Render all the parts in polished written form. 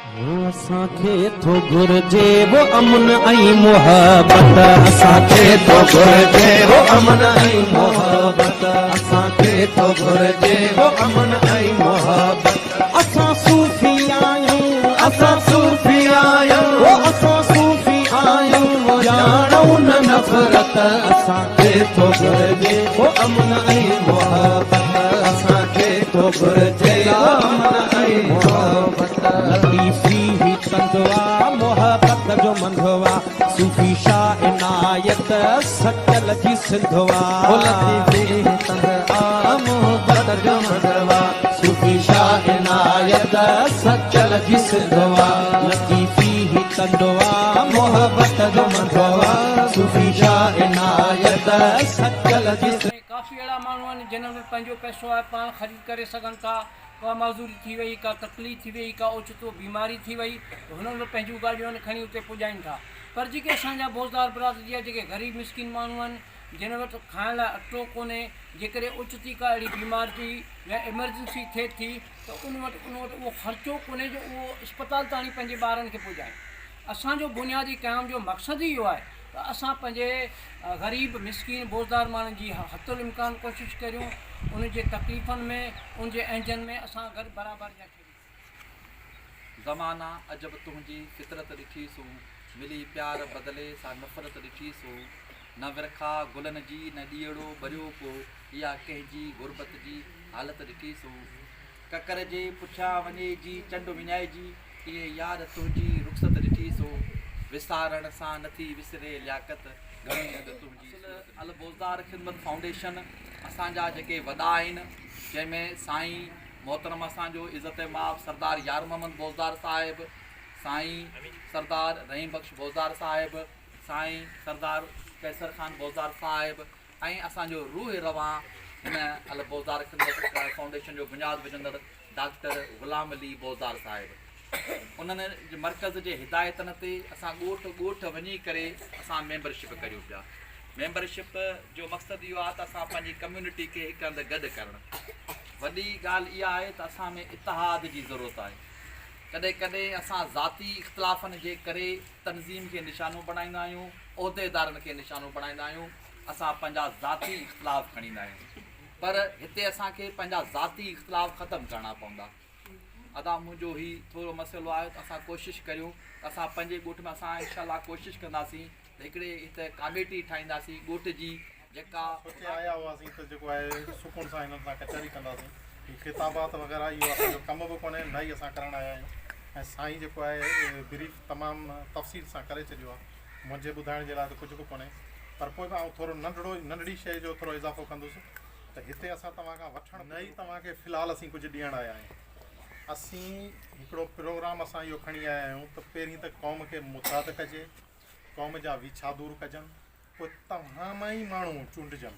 اسان کي ٿو گهرجي وو امن ۽ محبت اسان کي ٿو گهرجي وو امن ۽ محبت اسان کي ٿو گهرجي وو امن ۽ محبت اسان صوفي آهيون اسان صوفي آهيون او اسان صوفي آهيون ڄاڻون نه نفرت اسان کي ٿو گهرجي وو امن ۽ محبت اسان کي ٿو گهرجي وو امن ۽ محبت لطيفي هي تند آ محبت جو منڌ آ صوفي شاهه عنايت سچل جي سنڌ آ. او لطيفي هي تند آ محبت جو منڌ آ صوفي شاهه عنايت سچل جي سنڌ آ. لطيفي هي تند آ محبت جو منڌ آ صوفي شاهه عنايت سچل جي سنڌ. ۾ ڪافي اهڙا ماڻهو آهن جنھن وٽ پنھنجو پئسو آهي پاڻ خريد ڪري سگهن ٿا ڪا معذوري ٿي وئي، ڪا تڪليف ٿي وئي، ڪا اوچتو بيماري ٿي وئي ته هنن به پنهنجون گاڏيون آهن کڻي اتي پڄائين ٿا. پر جيڪي اسان جا بوزدار برادري جا جيڪي غريب مسڪين ماڻهو آهن جن وٽ کائڻ لاء اٽو ڪونهي جيڪڏهن اوچتي ڪا اهڙي بيماري يا ايمرجنسي ٿئي ٿي ته ان وٽ ان وٽ اهو خرچو ڪونهي جو اهو اسپتال تاڻي پنهنجي ٻارن کي پڄائي. اسان جو بنيادي قيام جو مقصد ئي اهو آهي ته اسان پنهنجي غريب مسڪين بوزدار ماڻهن جي حتي الامڪان ڪوشش ڪريون انهن جي تڪليفن ۾ انهن جي اهنجن ۾ اسان گڏ برابر جا شريڪ ٿيون. زمانا عجب تنهنجي فطرت ڏٺي سون، ملي پيار بدلي سا نفرت ڏٺي سون، نه ورکا گلن جي نه ڏيئڙو ٻريو ڪو، اها ڪنهن جي غربت جي حالت ڏٺي سون. ڪڪر جي پٺيان وڃي جي چنڊ وڃائجي، تيئن يار تنهنجي رخصت ڏٺي سو، وسارڻ سان نه ٿي وسري لياقت، گهڻي اڳ تنهنجي صورت ڏٺي. البوزدار خدمت فائونڊيشن اسان جا جيڪي وڏا آهن جنهن ۾ سائين محترم اسان جو عزت مآب سردار يار محمد بوزدار صاحب، سائين سردار رحيم بخش بوزدار صاحب، سائين سردار قيصر خان بوزدار صاحب ۽ اسان جو روح روان هن البوزدار خدمت فائونڊيشن جو بنياد وجهندڙ ڊاڪٽر غلام علي بوزدار صاحب انهن جي مرڪز جي هدايتن تي اسان ڳوٺ ڳوٺ وڃي ڪري اسان ميمبرشپ ڪريون پيا ميمبرشپ جو مقصد اهو آهي ته اسان پنهنجي ڪميونٽي کي هڪ هنڌ گڏ ڪرڻ وڏي ڳالهه اها آهي ته اسان ۾ اتحاد جي ضرورت آهي ڪڏهن ڪڏهن اسان ذاتي اختلافن جي ڪري تنظيم کي نشانو بڻائيندا آهيون عهديدارن کي نشانو بڻائيندا آهيون اسان پنهنجا ذاتي اختلاف کڻيندا آهيون پر هتي اسان کي پنهنجا ذاتي اختلاف ختم ڪرڻا پوندا. ادا منهنجو هي ٿورو مسئلو آهي ته اسان ڪوشش ڪريون ته اسان پنهنجي ڳوٺ ۾ اسان انشاء الله ڪوشش ڪنداسين ته هڪڙي هت ڪاميٽي ٺاهينداسين ڳوٺ جي جيڪا. سوچي آيا هئاسين ته جيڪو آهي سڪون سان هنن سان ڪچهري ڪنداسين. هي خطابات وغيره اهو اسان جو ڪم به ڪونهي نه ئي اسان ڪرڻ آيا آهيون ۽ سائين جيڪو آهي بريف تمام تفصيل سان ڪري ڇڏيو آهي. منهنجي ٻڌائڻ جي لاء ته ڪجهه به ڪونهي پر پوء به آئون ٿورو ننڍڙو ننڍڙي شيء جو ٿورو اضافو ڪندس ته هتي اسان توهان کان وٺڻ نه ئي توهان کي في الحال اسين ڪجهه ڏيڻ آيا آهيون اسين هڪڙو پروگرام اسان اهو کڻي آيا آهيون ته پهرين ته قوم کي متحد ڪجي قوم جا ويڇا دور ڪجن پوء توهان مان ئي ماڻهو چونڊجن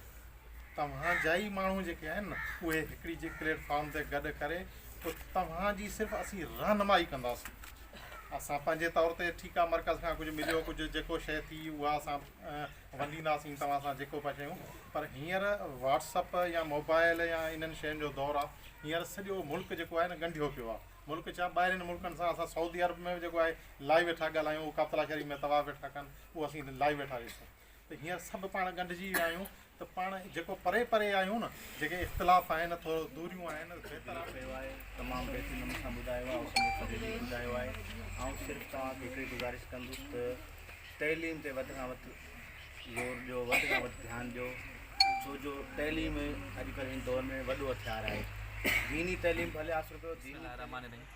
توهان جا ئي ماڻهو جيڪي آهن نه اهي هڪڙي جي پليٽ فارم تي گڏ ڪري پوء توهان جي صرف اسين رهنمائي ڪنداسين اسان پنهنجي طور تي ٺيڪ آهي مرڪز کان ڪجهه مليو ڪجهه جيڪو شيء ٿي اها اسان ونڊينداسين توهان سان جيڪو به شيون پر هينئر واٽس اپ يا موبائل يا انهن شين جو دور آهي هينئر سڄو ملڪ جيڪو آهي نه ڳنڍيو پيو آهي ملڪ ڇا ٻاهرين ملڪن سان اسان سعودي عرب ۾ به جيڪو آهي لائيو ويٺا ڳالهايون اهو ڪابتلا شريف ۾ طواف ويٺا ڪن اهو اسين لائيو ويٺا ڏسون ته هينئر سڀ پاڻ ڳنڍجي ويا آهيون ته پاڻ جيڪو پري پري آهيون نه جيڪي اختلاف آهن ٿورو دوريون آهن بهتر آهي. ڪيو آهي تمام بهترين نموني سان ٻڌايو آهي حسن فضل به ٻڌايو آهي آئون صرف توهان کي هڪڙي گذارش ڪندس ته تعليم تي وڌ کان وڌ زور ڏيو وڌ کان وڌ ڌيان ڏيو ڇو جو تعليم اڄڪلهه هن دور ۾ وڏو هٿيار آهي ديني تعليم ڀلي حاصل ڪيو بسم الله الرحمٰن الرحيم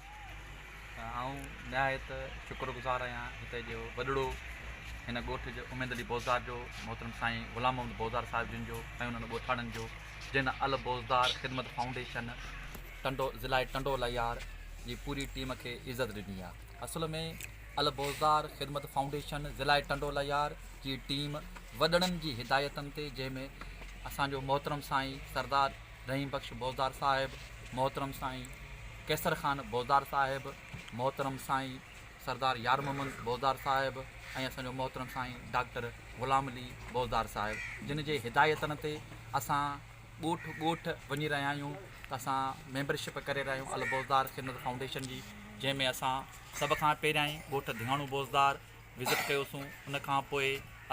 آئون نهايت شڪر گذار آهيان هتي جو وڏڙو هن ڳوٺ جو اميد علي بوزدار جو محترم سائين غلام محمد بوزدار صاحب جن جو ۽ انهن ڳوٺاڻن جو جن ال بوزدار خدمت فائونڊيشن ٽنڊو ضلعي ٽنڊو الهيار جي پوري ٽيم کي عزت ڏني آهي اصل ۾ ال بوزدار خدمت فائونڊيشن ضلعي ٽنڊو الهيار جي ٽيم وڏڙن جي هدايتن تي جنهن ۾ اسان جو محترم سائين سردار رحيم بخش بوزدار صاحب، محترم سائين قيصر خان بوزدار صاحب، محترم سائين سردار يار محمد بوزدار صاحب ۽ اسان جو محترم سائين ڊاڪٽر غلام علي بوزدار صاحب جن جي هدايتن تي اسان ڳوٺ ڳوٺ وڃي رهيا آهيون ته اسان ميمبرشپ ڪري رهيا آهيون البوزدار خدمت فائونڊيشن جي جنهن ۾ اسان. سڀ کان پهريائين ڳوٺ ڌياڻو بوزدار وزٽ ڪيوسون ان کان پوء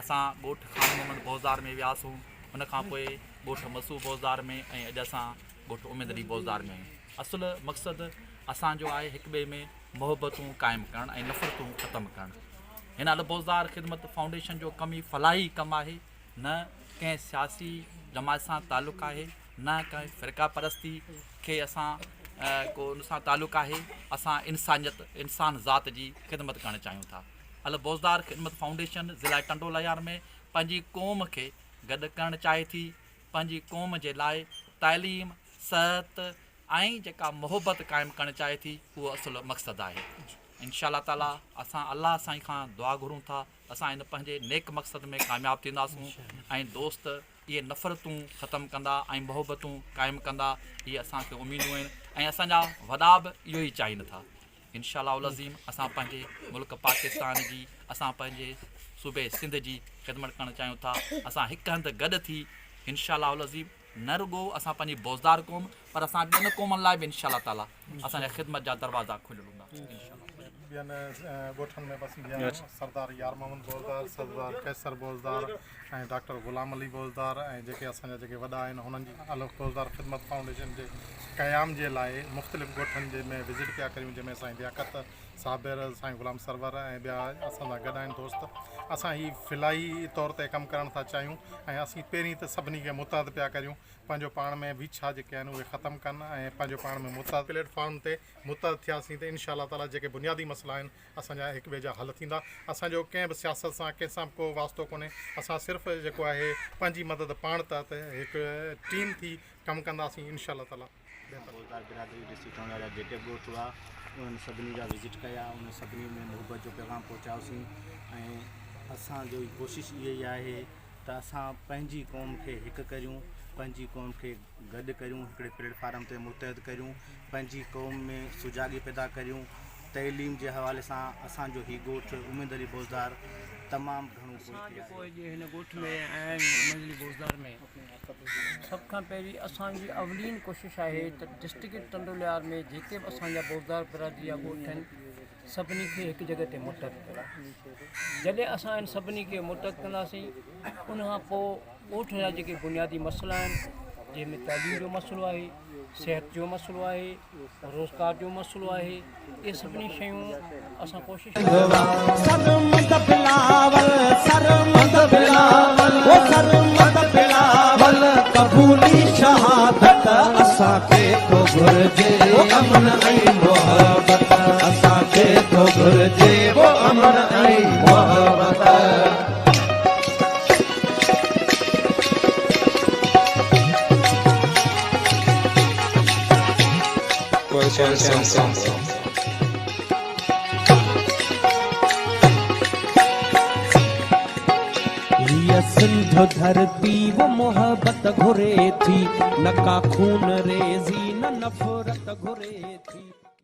اسان ڳوٺ خان محمد بوزدار ۾ وياسون ان کان پوء ڳوٺ مسو بوزدار ۾ ۽ اڄ اسان ڳوٺ اميد علي بوزدار ۾ آهيون اصل مقصد اسان جو آهي هڪ ٻئي ۾ محبتون قائم ڪرڻ ۽ نفرتون ختم ڪرڻ هن البوزدار خدمت فائونڊيشن جو ڪم ئي فلاحي ڪم آهي نه ڪنهن سياسي جماعت سان تعلق آهي نه ڪنهن فرقه پرستي کي اسان ڪو ان سان تعلق آهي اسان انسانيت انسان ذات جي خدمت ڪرڻ چاهيون ٿا البوزدار خدمت فائونڊيشن ضلع ٽنڊو لهيار ۾ پنهنجي قوم کي گڏ ڪرڻ چاهي ٿي پنهنجي قوم جي لاء تعليم صحت ۽ جيڪا محبت قائم ڪرڻ چاهي ٿي اهو اصل مقصد آهي انشاء الله تعالي اسان الله سائين کان دعا گهرون ٿا اسان ان پنهنجي نيڪ مقصد ۾ ڪامياب ٿينداسون ۽ دوست اهي نفرتون ختم ڪندا ۽ محبتون قائم ڪندا اهي اسان کي اميدون آهن ۽ اسان جا وڏا به اهو ئي چاهين ٿا انشاء الله العظيم اسان پنهنجي ملڪ پاڪستان جي اسان پنهنجي صوبي سنڌ جي خدمت ڪرڻ چاهيون ٿا اسان هڪ هنڌ گڏ ٿي انشاء الله العظيم نه رڳو اسان پنهنجي بوزدار قوم پر اسان ٻين قومن لاء به انشاء الله تعالي اسان جا خدمت جا دروازا کليل هوندا انشاء الله. ٻين ڳوٺن ۾ به اسين ويا آهيون سردار يار محمد بوزدار، سردار قيصر بوزدار ۽ ڊاڪٽر غلام علي بوزدار ۽ جيڪي اسان جا جيڪي وڏا آهن هنن جي الف بوزدار خدمت فائونڊيشن جي قيام جي لاء مختلف ڳوٺن جي ۾ وزٽ پيا ڪريون جنهن ۾ سائين لياقت صابر، سائين غلام سرور ۽ ٻيا اسان سان گڏ آهن دوست اسان هي فلاحي طور تي ڪم ڪرڻ ٿا چاهيون ۽ اسين پهرين ته سڀني کي متحد پيا ڪريون پنهنجو پاڻ ۾ ويڇا جيڪي آهن اهي ختم ڪن ۽ پنهنجو پاڻ ۾ متحد پليٽ فارم تي متحد ٿياسين ته انشاء الله تعالي جيڪي بنيادي مسئلا آهن اسان جا هڪ ٻئي جا حل ٿيندا اسان جو ڪنهن به سياست سان ڪنهن سان به ڪو واسطو ڪونهي اسان صرف جيڪو آهي پنهنجي مدد پاڻ تحت هڪ ٽيم ٿي ڪم ڪنداسين انشاء الله تعالي بهتر. بوزدار برادري ڊسٽرڪٽ ٽائون جا جيڪي به ڳوٺ هئا انهن سڀني جا وزٽ ڪيا انهن سڀني ۾ محبت جو پيغام پهچايوسين ۽ اسان جو ڪوشش اها ئي آهي ته اسان پنهنجي قوم کي هڪ ڪريون پنهنجي قوم کي گڏ ڪريون هڪڙي پليٽ فارم تي متحد ڪريون پنهنجي قوم ۾ سجاڳي پيدا ڪريون تعليم جي حوالي سان اسان جو هي ڳوٺ اميد علي بوزدار تمام گهڻو اسان پوئتي جيڪو آهي. اڄ هن ڳوٺ ۾ آيا آهيون اميد علي بوزدار ۾ سڀ کان پهرين اسان جي اولين ڪوشش آهي ته ڊسٽرڪٽ ٽنڊوليار ۾ جيڪي به اسان جا بوزدار برادري جا ڳوٺ آهن سڀني کي هڪ جڳهه تي متحد ڪريون جڏهن اسان ان سڀني کي متحد ڪنداسين ان کان پوء ڳوٺ جا جيڪي بنيادي مسئلا آهن جنهن ۾ تعليم جو مسئلو آهي صحت جو مسئلو آهي روزگار جو مسئلو آهي اهي سڀني شيون اسان ڪوشش سرمد بلاول سرمد بلاول او سرمد بلاول قبولي شهادت اسان کي ٿو گهرجي او امن ۽ محبت اسان کي ٿو گهرجي او امن ۽ محبت. هيء سنڌ ڌرتي و محبت گهري ٿي، نه ڪا خون ريزي نه نفرت گهري ٿي.